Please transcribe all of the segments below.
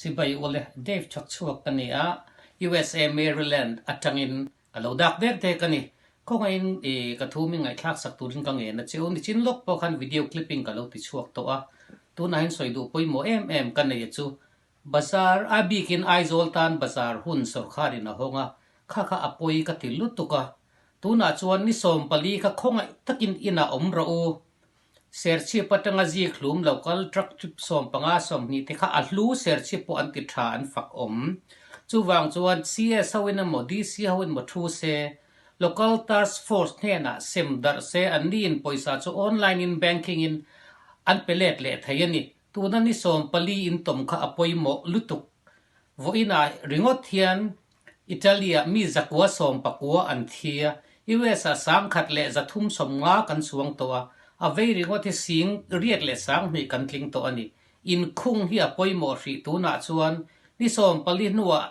Chibai ule Dave Chhakchhuak ka ni a, USA Maryland atangin ka lo dak dek dek a ni. Khawngaihin i ka thu min ngaihthlak sak turin ka ngen a cheu. Nichin lawk pawh khan video clipping ka lo ti chhuak tawh a, tunah hian sawi duh pawimawh em em ka nei a chu. Bazar a bikin Aizawl tan bazar hun sawrkharin a hawng a, kha kha a pawi ka ti lutuk a. Tunah chuan ni 14 kha khawngaih takin inah awm rawh u. Serchhip atanga zik hlum lo kal truck trip 15 20 te kha a hlu serchhip pawh an ti tha an fak awm. Chuvang chuan CS ho in emaw DC ho in emaw thu se Local Task Force hnenah sem darh se anni in pawisa chu online in banking in an pe let leh thei a ni. Tuna ni 14 in tawm kha a pawimawh lutuk. Vawiinah ringawt hian Italy-ah mi 119 an thi a, US-ah 1350 kan chuang tawh a, a vei ringawt hi 82,000 kan tling tawh a ni. Inkhung hi a pawimawh hrih tunah chuan ni 14 hnuah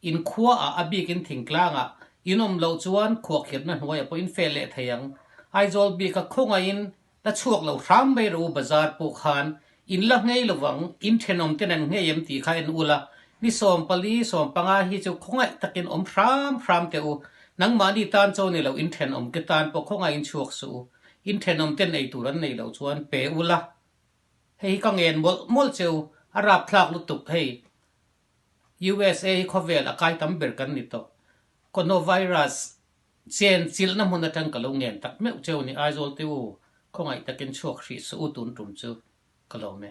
inkhuaah a bikin thingtlangah in awm loh chuan khuahkhirhna hnuaiah pawh in fel leh thei ang. Aizawl bika khawngaihin La chhuak lo hram mai rawh u bazar pawh khan in la nghei lovang, in thenawm ten an nghei em tih kha en ula, ni 14, 15 hi chu khawngaih takin awm hram hram teh u, nangmahni tan chaw ni lo in thenawm te tan pawh khawngaih in chhuak suh u, in thenawm ten ei tur an nei loh chuan pe ula, hei hi ka ngen mawlh mawlh che u, a rapthlak lutuk hei USA hi khawvel a kai tam ber kan ni tawh, Coronavirus Chen chilhna hmun atang ka lo ngen tak meuh cheu ni Aizawl te u, khawngaih takin chhuak hrih suh u tun tum chu ka lawm e.